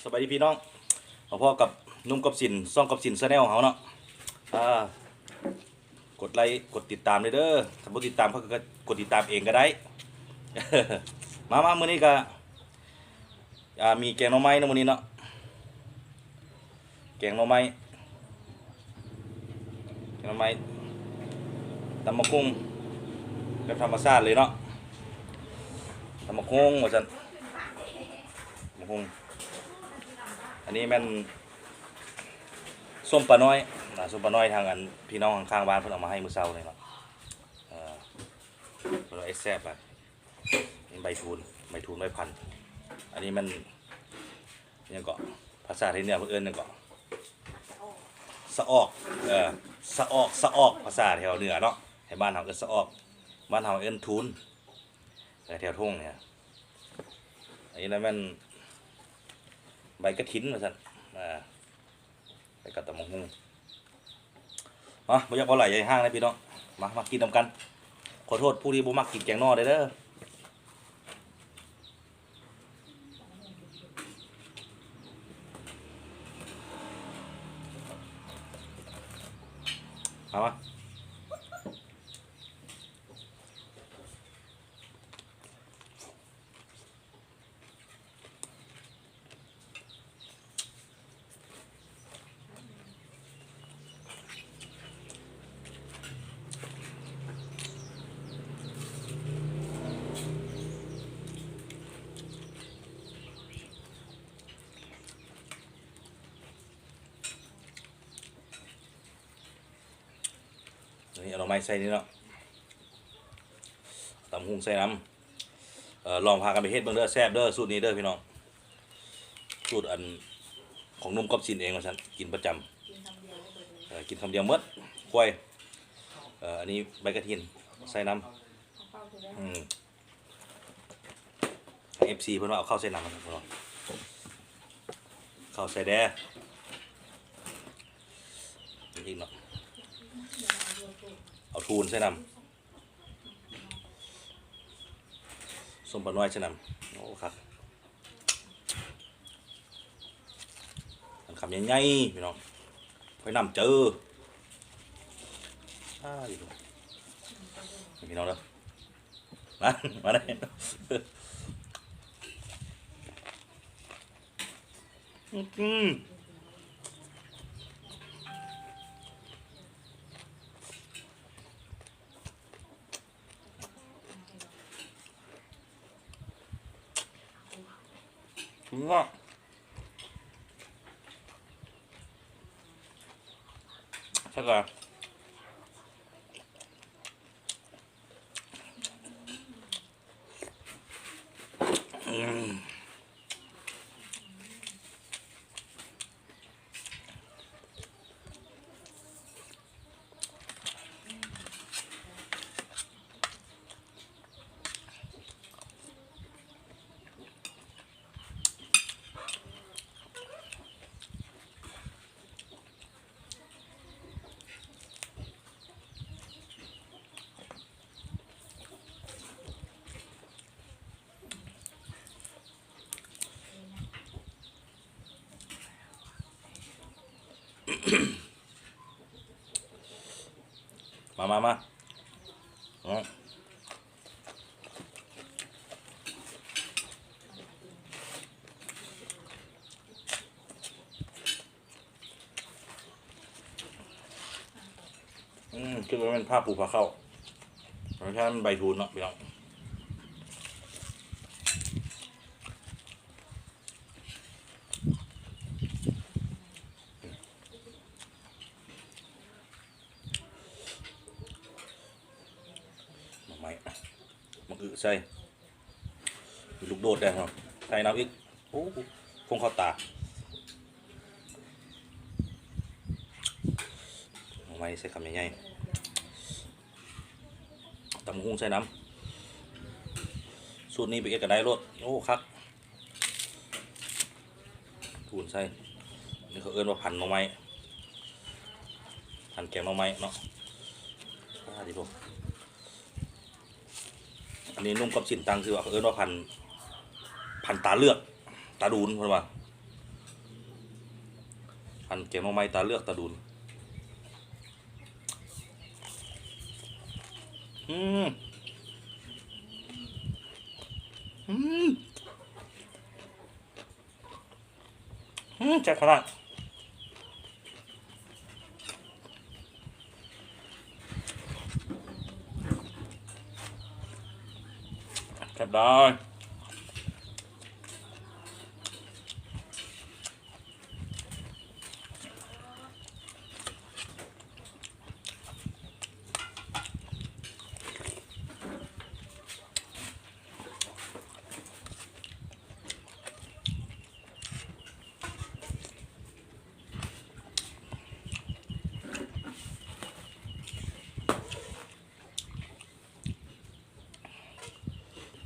ສະບາຍດີພີ່ນ້ອງ ມາພໍ້ກັບໜຸ່ມກັອບສິນ ຊ່ອງກັອບສິນ Channel ເຮົາເນາະ. ອ່າ ກົດໄລ ກົດຕິດຕາມເດີ ຖ້າບໍ່ຕິດຕາມເຂົາກໍກົດຕິດຕາມເອງກໍໄດ້. ມາ ມາ ມື້ນີ້ກໍ ອ່າ ມີແກງໜໍ່ໄມ້ເນາະ ມື້ນີ້ເນາະ. ແກງໜໍ່ໄມ້ ແກງໜໍ່ໄມ້ ຕຳບັກຫຸ່ງແບບທຳມະຊາດເລີຍເນາະ. ຕຳບັກຫຸ່ງວ່າຊັ້ນ ຕຳບັກຫຸ່ງ. ອັນນີ້ແມ່ນສົ້ມປານ້ອຍນະ ສົ້ມປານ້ອຍ ທາງອັນ ພີ່ນ້ອງຂ້າງໆບ້ານເພິ່ນເອົາມາໃຫ້ມື້ເຊົ້ານີ້ເນາະ. ເອີ ເພິ່ນວ່າແຊບຫຼາຍ. ນີ້ໃບທູນ ໃບທູນ ໃບພັນ. ອັນນີ້ມັນຫຍັງເກາະ ພາສາໄທເໜືອເພິ່ນເອີ້ນຫຍັງເກາະ ສະອອກ. ເອີ ສະອອກ ສະອອກ ພາສາແຖວເໜືອເນາະ. ໃຫ້ບ້ານເຮົາເອີ້ນສະອອກ ບ້ານເຮົາເອີ້ນທູນ. ແຖວທົ່ງນີ້ ອັນນີ້ລະແມ່ນໃບກະຖິນວ່າຊັ້ນ. ອ່າ ໄປກັບຕຳບັກຫຸ່ງ. ມາ ບໍ່ຢາກເວົ້າຫຼາຍໃຫຍ່ຫ້າງເດີພີ່ນ້ອງ ມາ ມາກິນນຳກັນ. ຂໍໂທດຜູ້ທີ່ບໍ່ມັກກິນແກງໜໍ່ເດີ ມາ ມາ. ອັນນີ້ເອົາໜໍ່ໄມ້ໃສ່ນີ້ເນາະ ຕຳຫຸ່ງໃສ່ນຳ. ເອີ ລອງພາກັນໄປເຮັດເບິ່ງເດີ ແຊບເດີ ສູດນີ້ເດີພີ່ນ້ອງ. ສູດອັນຂອງໜຸ່ມກອບສິນເອງວ່າຊັ້ນ ກິນປະຈຳ ກິນຄຳດຽວໝົດ ເອີ ກິນຄຳດຽວໝົດ ຄວາຍ. ເອີ ອັນນີ້ໃບກະຖິນໃສ່ນຳ. ອືມ ທາງເອັຟຊີເພິ່ນວ່າເອົາເຂົ້າໃສ່ນຳ ເອົາເຂົ້າໃສ່ແດ່ ອີກເນາະ ເອົາທູນໃສ່ນຳ. ສົ້ມປານ້ອຍຊະນຳ. ໂອ້ ຄັກ ອັນຄຳໃຫຍ່ໆ ພີ່ນ້ອງ ຂ້ອຍນຳເຈີ. ອ້າ ພີ່ນ້ອງເດີ ມາ ມາເດີ. ອືມ ແຊບຫຼາຍ. ມາ ມາ ມາ ອືມ. ອືມ ຄິດວ່າແມ່ນຜ້າປູຜ້າເຂົ້າ ມັນແຄ່ໃບທູນເນາະພີ່ນ້ອງ. ໜໍ່ໄມ້ ໝາກອຶໃສ່ ມີລູກໂດດແດ່ເນາະ ໃສ່ນຳອີກ. ໂອ້ ຟົງເຂົ້າຕາ. ໜໍ່ໄມ້ໃສ່ຄຳໃຫຍ່ໆ ຕຳບັກຫຸ່ງໃສ່ນຳ. ສູດນີ້ໄປເຮັດກັນໄດ້ໂລດ. ໂອ້ ຄັກ. ທູນໃສ່ ນີ້ເຂົາເອີ້ນວ່າພັນໜໍ່ໄມ້ ພັນແກງໜໍ່ໄມ້ເນາະ. ປາດຕິໂທ ອັນນີ້ໜຸ່ມກັອບສິນຕັ້ງຊື່ວ່າ ເຂົາເອີ້ນວ່າພັນ ພັນຕາເລືອກ ຕາດູນ ເພິ່ນວ່າ. ອັນແກງໜໍ່ໄມ້ຕາເລືອກຕາດູນ. ອືມ ອືມ ອືມ ແຊບຂະໜາດ. ແຊບຫຼາຍ.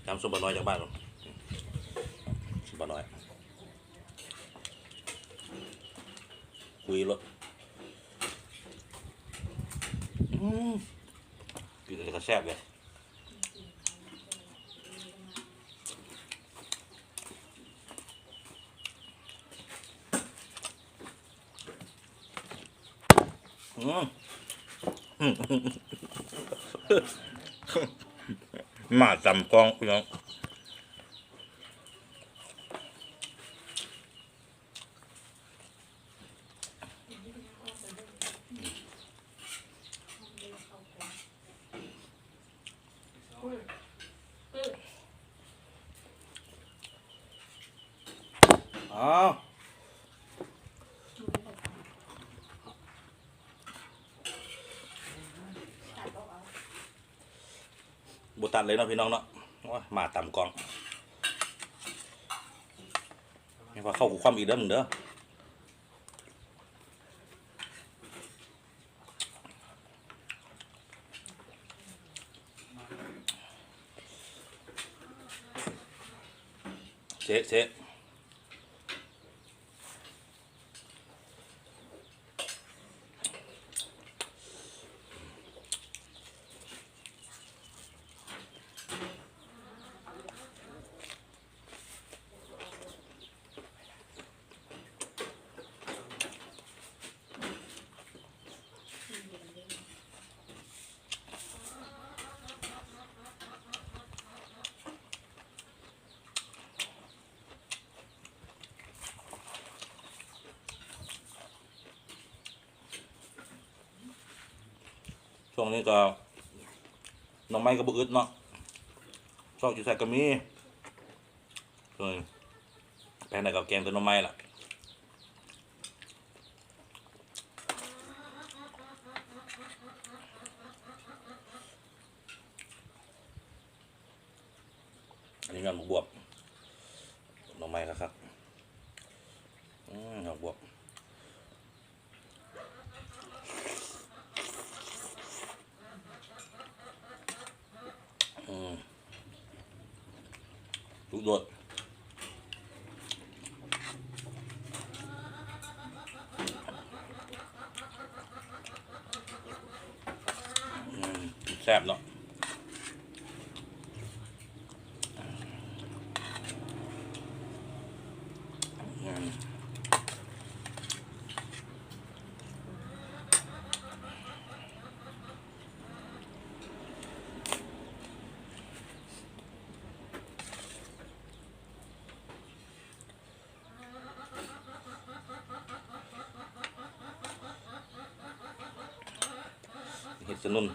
ຕຳສົ້ມປານ້ອຍຈັກບາດ ສົ້ມປານ້ອຍ ຄຸຍໂລດ. ອືມ ກິນອັນນີ້ກໍແຊບເດ້. ອືມ ໝາຕຳກ້ອງ ພີ່ນ້ອງ. ອ້າວ ບໍ່ຕັດເລີຍເນາະ ພີ່ນ້ອງເນາະ. ໂອ້ຍ ໝາຕຳກ້ອງ ແມ່ນວ່າເຂົ້າກູຄວ່ຳອີກເດີມຶງເດີ. ເຊະ ເຊະ. ຊ່ວງນີ້ກໍໜໍ່ໄມ້ກໍບໍ່ອຶດເນາະ ຊອກຢູ່ໃສກໍມີ. ເອີ ໄປທາງໃດກໍແກງແຕ່ໜໍ່ໄມ້ລະ. ອັນນີ້ຍອດບັກບວບ ໜໍ່ໄມ້ຄັກໆ. ອືມ ຍອດບັກບວບ. ອືມ ສຸດຍອດ. ອືມ ແຊບເນາະ. ເຫັດສະໜຸ່ນ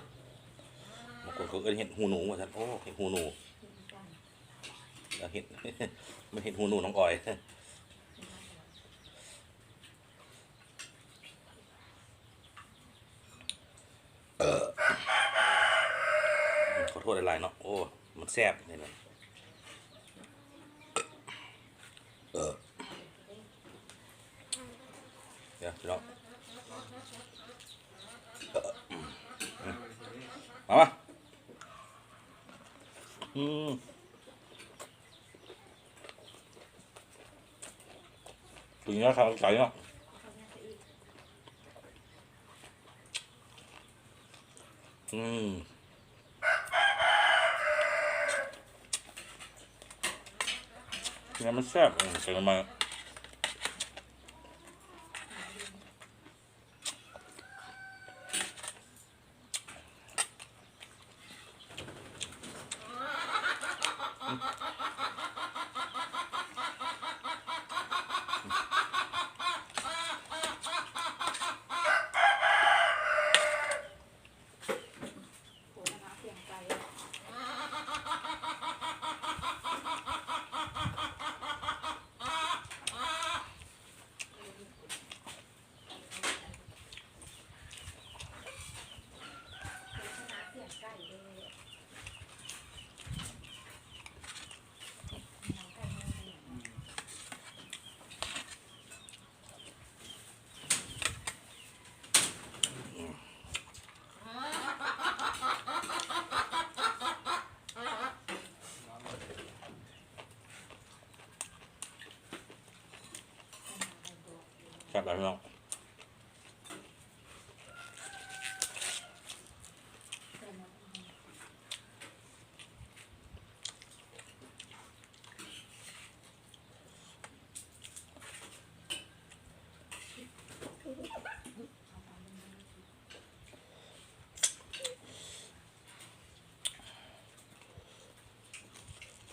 ບາງຄົນເຂົາເອີ້ນເຫັດຫູໜູວ່າຊັ້ນ. ໂອ້ ເຫັດຫູໜູ ເຫັດ ມັນເຫັດຫູໜູນ້ອງອອຍ. ຂໍໂທດຫຼາຍໆເນາະ. ໂອ້ ມັນແຊບນີ້ນະ. ເອີ ເດີພີ່ນ້ອງ ມາ ມາ ອືມ. ເປັນໄງ ເຂົ້າໃຈເນາະ. ອືມ ແນວມັນແຊບ ອືມ ແກງໜໍ່ໄມ້. ແຊບຫຼາຍພີ່ນ້ອງ.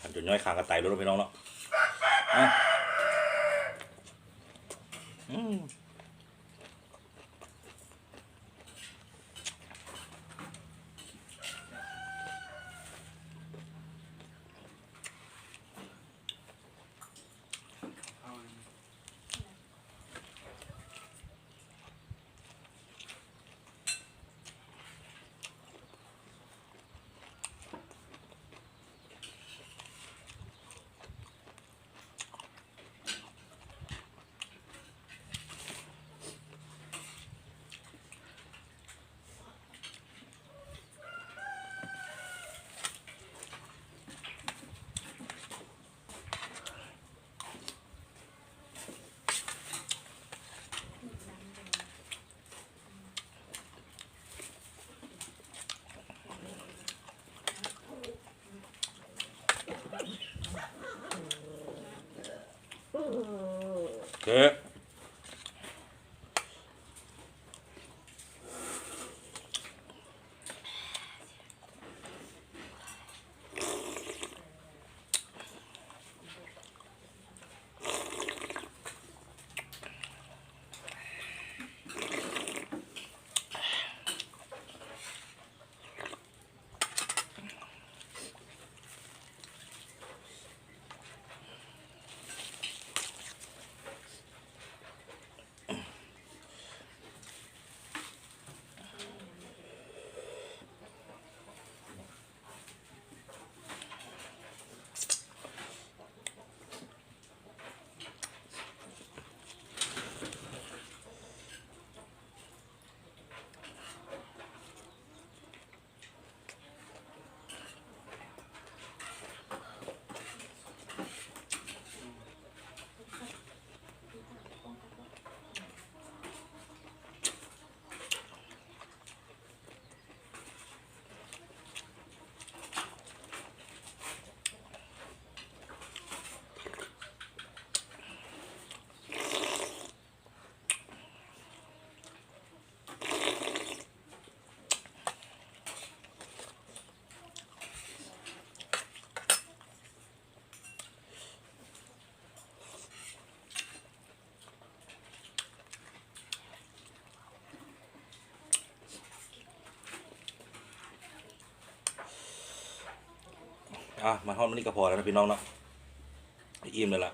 ຄັນຈົນຍ້ອຍຄາງກະໄຕໂລດພີ່ນ້ອງເນາະ. ອືມ. ເອີ. ອ່ະ ມາຮອດມື້ນີ້ກໍພໍແລ້ວນະພີ່ນ້ອງເນາະ ອີ່ມແລ້ວລະ.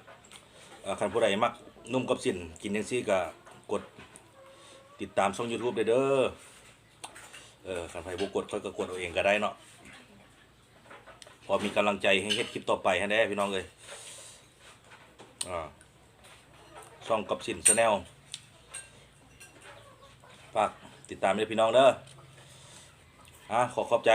ອ່າ ຄັນຜູ້ໃດມັກໜຸ່ມກັບສິນກິນຈັ່ງຊີ້ກໍກົດຕິດຕາມຊ່ອງຢູທູບໄດ້ເດີ. ເອີ ຄັນໃຜບໍ່ກົດ ຂ້ອຍກໍກົດເອົາເອງກໍໄດ້ເນາະ. ພໍມີກຳລັງໃຈໃຫ້ເຮັດຄລິບຕໍ່ໄປຫັ້ນແຫຼະພີ່ນ້ອງເອີຍ. ອ່າ ຊ່ອງກັບສິນແຊນແນວ ຝາກຕິດຕາມເດີພີ່ນ້ອງເດີ. ອ່າ ຂໍຂອບໃຈ.